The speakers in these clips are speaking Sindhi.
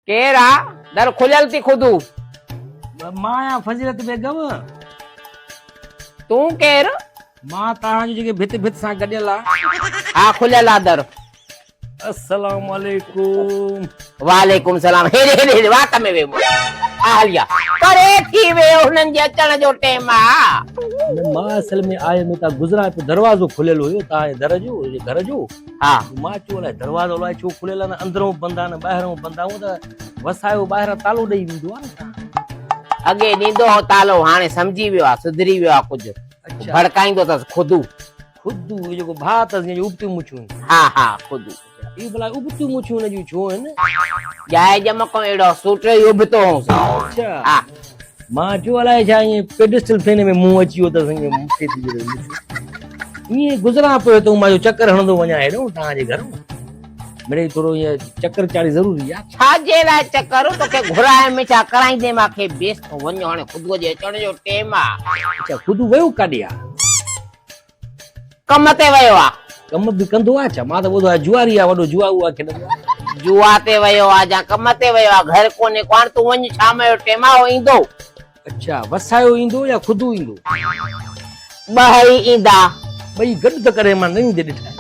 ڪير آ؟ در کليل ٿي خودو. مان آهيان فضيلت بيگم. تون ڪير؟ مان توهان جو جيڪي ڀت ڀت سان گڏيل آ. ها کليل آ در. السلام عليڪم. وعليڪم سلام هيڏي هيڏي هيڏي وات ۾ ويو آ هليا پري ٿي ويو هنن جي اچڻ جو ٽيم آ. نه مان اصل ۾ آيم هتان گذران پيو دروازو کليل هيو توهان جي در جو گهر جو. ها. مان چيو الائي دروازو الائي ڇو کليل آ نه اندرون بند آ نه ٻاهرون بند آ هونء ته وسايو ٻاهران تالو ڏئي ويندو آ نه تان. اڳي ڏيندو هو تالو هاڻي سمجهي ويو آ سڌري ويو آ ڪجهه ڀڙڪائيندو اٿس خودو. خودو اهو جيڪو ڀاء اٿس جنهن جون ابتيون مڇون آهن. ها ها خودو. اهو ڀلا ابتيون مڇون هن جون ڇو آهن؟ ڄائي ڄم کان اهڙو سوٽ ئي ابتو هوس. اڇا. ها. مان چيو الائي ڇا ائين پيڊسٽل فين ۾ منهن اچي ويو اٿس ائين مون کي ٿي ويو مڇون. ائين گذران پيو ته مان چيو چڪر هڻندو وڃان هيڏانهن توهان جي گهرون. مڙئي ٿورو ائين چڪر چاڙهي ضروري آ. ڇا جي لاء چڪر؟ توکي گهرائي ۾ ڇا ڪرائيندين مان کي بيس ٿو وڃ هاڻي خدوء جي اچڻ جو ٽيم آ. اڇا خدو ويو ڪاڏي آ؟ ڪم تي ويو آ. ڪم به ڪندو آ ڇا؟ مان ته ٻڌو آهي جواري آ وڏو جوا اها کيڏندو آ. جوا تي ويو آ جا ڪم تي ويو آ گهر ڪونهي ڪو هاڻ تون وڃ شام جو ٽيم آ هو ايندو. اڇا وسايو ايندو يا خودو ايندو؟ ٻئي ايندا. ٻئي گڏ ته ڪڏهن مان نه ايندي ڏٺا.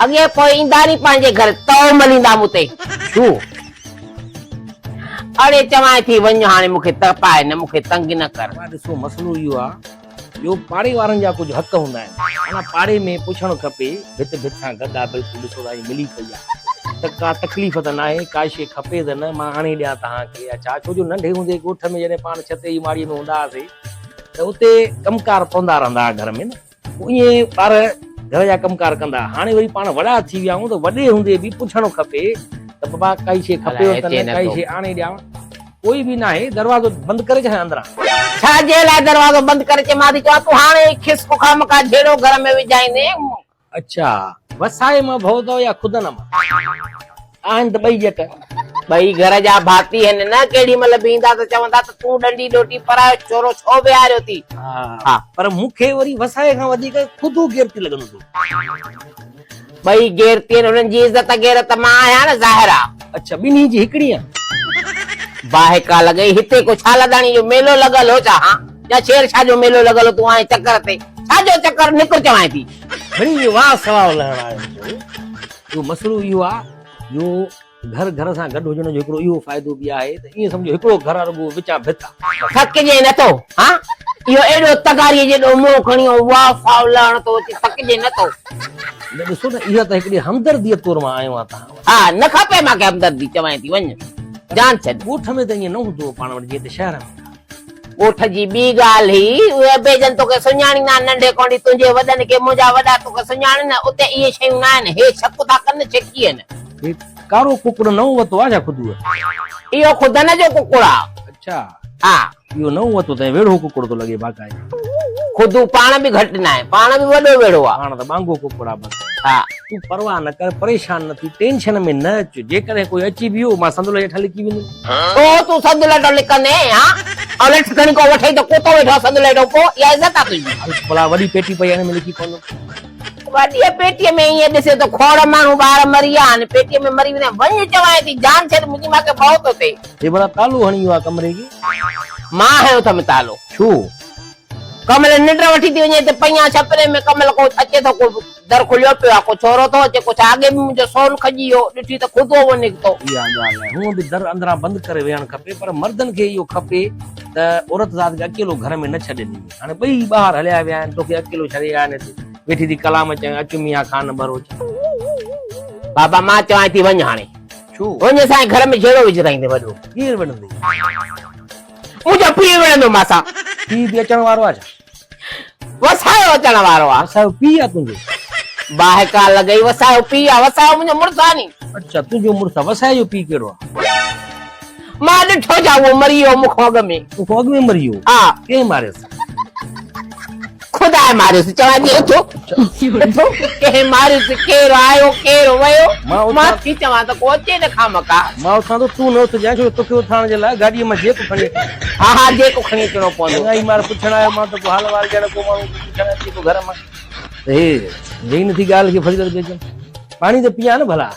اڳي پوء ايندا ني پنهنجي گهر تئو مليندا مون تي. ڇو؟ اڙي چوانء ٿي وڃ هاڻي مون کي تپاء نه مون کي تنگ نه ڪر. مان ڏسو مسئلو اهو آ جو پاڙي وارن جا ڪجهه حق هوندا آهن. معنيٰ پاڙي ۾ پڇڻ کپي، ڀت ڀت سان گڏ آ بلڪل ڏسو ته ائين ملي پئي آ ته ڪا تڪليف ته ناهي، ڪا شيء کپي ته نه مان آڻي ڏيان توهان کي يا ڇا؟ ڇو جو ننڍي هوندي ڳوٺ ۾ جڏهن پاڻ ڇتي جي ماڙيء ۾ هوندا هئاسي ته اتي ڪم ڪار پوندا رهندا هئا گهر ۾ نه پوء ائين ٻار گهر جا ڪم ڪار ڪندا هئا. هاڻي وري پاڻ وڏا ٿي ويا آهيون ته وڏي هوندي به پڇڻ کپي ته بابا ڪائي شيء کپيو ته نه ڪائي شيء آڻي ڏيانو. ڪوئي به ناهي، دروازو بند ڪري ڇڏيان اندران. ڇا جي لاء دروازو بند ڪري چي مان ٿي چوان تون هاڻي ئي کس خامخواه جهيڙو گهر ۾ وجهائيندين. اڇا وسائي مان ڀؤ اٿو يا خودن مان؟ آهن ته ٻئي ڄٽ. ٻئي گهر جا ڀاتي هن نه، ڪيڏي مهل به ايندا ته چوندا ته تون ڏنڊي ڏوٽي پرايو ڇورو ڇو ويهاريو ٿي. ها پر مون کي وري وسائي کان وڌيڪ خودو غيرتي لڳندو ٿو. ٻئي غيرتي آهن، انهن جي عزت غيرت مان آهيان نه ظاهر آ. اڇا ٻنهي جي هڪڙي آ. باهه ڪا لڳئي هتي ڪو ڇا لڏاڻي جو ميلو لڳل هو ڇا هان يا شير شاهه جو ميلو لڳل هو تون آئين چڪر تي ڇا جو چڪر نڪر چوانء ٿي. وري اهو واهه سواء لهڻ آيو هو. اهو مسئلو اهو آ جو گهر گهر سان گڏ هجڻ جو هڪڙو اهو فائدو به آهي ته ائين سمجهو هڪڙو گهر آ رڳو وچان ڀت آ. ٿڪجي نه ٿو هان اهو ايڏو تغاريء جيڏو منهن کڻي اهو واهه ساء لهڻ ٿو اچي ٿڪجي نه ٿو. نه ڏسو نه اها ته هڪڙي همدرديء طور مان آيو آهيان توهان وٽ. ها نه کپي مان کي همدردي چوانء ٿي وڃ جان ڇڏ. ڳوٺ ۾ ته ائين نه هوندو هو پاڻ وٽ جيئن ته شهر ۾ آ. ڳوٺ جي ٻي ڳالهه هي اهي ابي جن توکي سڃاڻيندا آهن ننڍي ڪونڊي تنهنجي وڏن کي منهنجا وڏا توکي سڃاڻين نه اتي اهي شيون نه آهن هي شڪ ٿا ڪن شڪي آهن. هي ڪارو ڪڪڙ نئون وتو آ ڇا خدوء؟ اهو خدن جو ڪڪڙ آ. اڇا. ها. اهو نئون وتو ته ويڙهو ڪڪڙ ٿو لڳي باقاعده. خدو پاڻ به گهٽ ناهي پاڻ به وڏو ويڙهو آ. پاڻ ته ٻانگو ڪڪڙ آ بس. ها. تون پرواهه نه ڪر پريشان نه ٿي ٽينشن ۾ نه اچ جيڪڏهن ڪوئي اچي به ويو مان صندل هيٺان لڪي ويندم. ڇو تون صندل هيٺان لڪندين ها؟ ۽ لٺ کڻي ڪو وٺئي ته ڪتو ويٺو آ صندل هيٺان پوء اها عزت آ تنهنجي. هل ڀلا وڏي پيٽي پئي آ ان ۾ لڪي پوندم. وڏيء پيٽيء ۾ ائين ڏسي ته کوڙ ماڻهو ٻار مري ويا آهن، پيٽيء ۾ مري ويندا آهن. وڃ چوانء ٿي، جان ڇڏ منهنجي مان کي ڀؤ ٿو ٿئي. هي ڀلا تالو هڻي ويو آ ڪمري کي. مان هنيو اٿم تالو. ڇو؟ ڪمل ننڊ وٺي ٿي وڃي ته پئي آن ڇپري ۾ ڪمل ڪو اچي ٿو ڪو در کليو پيو آ ڪو ڇورو ٿو اچي ڪو ڇا اڳي به منهنجو سون کڄي ويو ڏٺي ته خود اهو نڪتو. اها ڳالهه آهي. هونء به در اندران بند ڪري ويهڻ کپي پر مردن کي اهو کپي ته عورت ذات کي اڪيلو گهر ۾ نه ڇڏين. هاڻي ٻئي ٻاهر هليا ويا آهن توکي اڪيلو ڇڏي آيا آهن هتي ويٺي ٿي ڪلام چوين اچ ميان خان ٻروچ. بابا مان چوانء ٿي وڃ هاڻي. ڇو؟ وڃ اسان جي گهر ۾ جهيڙو وجهرائيندين وڏو. ڪير وڙهندي؟ منهنجو پيء وڙهندو مان سان. پيء به اچڻ وارو آ ڇا؟ وسايو اچڻ وارو آ. وسايو پيء آ تنهنجو؟ باهه ڪا لڳئي وسايو پيء آ وسايو منهنجو مڙس آ ني. اڇا تنهنجو مڙس آ وسايي جو پيء ڪهڙو آ؟ مان ڏٺو ڇا اهو مري ويو مون کان اڳ ۾. تو کان اڳ ۾ مري ويو؟ ها. ڪنهن ماريس؟ خدا ماريس چوان ٿي اٿو اٿو ڪنهن ماريس ڪير آيو ڪير ويو مان ٿي چوان ته ڪو اچي نه خامخا. مان اٿان ٿو تون نه اٿجانء ڇو جو توکي اٿارڻ جي لاء گاڏيء مان جيڪ کڻي اچڻو. ها ها جيڪ کڻي اچڻو پوندو. چڱائي مار پڇڻ آيو مان ته ڪو حال احوال ڏيڻ ڪو ماڻهو پڇڻ اچي ٿو گهر مان ته هي جئي نٿي ڳالهه کي فضيلت بيگم پاڻي ته پيان نه ڀلا.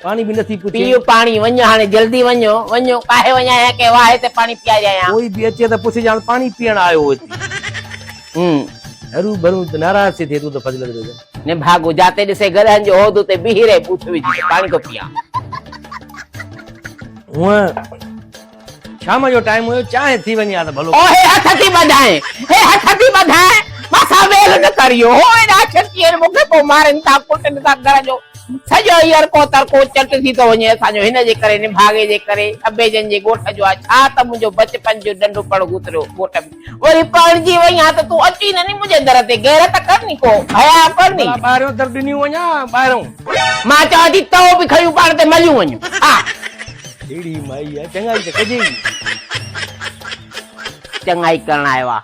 پاڻي به نٿي پڇي. پيء پاڻي، وڃ هاڻي جلدي وڃو، وڃو، ڪاهي وڃان يا ڪنهن واهي تي پاڻي پياريان. ڪوئي به اچي ته پڇجان پاڻي پيئڻ آيو هو هتي. هرو ڀرو ته ناراض ٿي ٿئي تون ته فضلت بيگم. نڀاڳو جاتي ڏسي گڏهن جو حوض اتي بيهي رهي ٻوٿ وجهي ته پاڻي ٿو پيئان. هونء شام جو ٽائيم هيو چانهه ٿي وڃي ها ته ڀلو. او هي هٿ ٿي ٻڌائين، هي هٿ ٿي ٻڌائين، مان سان ويل نه ڪر اهو. هو ايڏا ڇرڪي آهن مون کي پوء مارين ٿا ڪٽن ٿا گهر جو سڄو ئي ارڪو ترڪو چٽ ٿي ٿو وڃي اسان جو هن جي ڪري نڀاڳي جي ڪري ابي جن جي ڳوٺ جو آ ڇا ته منهنجو بچپن جو ننڍپڻ گذريو ڳوٺ ۾ وري پرڻجي وئي آن ته تون اچين نه ني منهنجي در تي غيرت ڪر ني ڪو حياء ڪر ني. ڀلا ٻاهريون در ڏنيون وڃان ٻاهرئون. مان چوان ٿي تئو به کڻيون پاڻ تي مليون وڃون ها. ڪهڙي مائي آ چڱائي ته ڪجي ئي. چڱائي ڪرڻ آيو آ.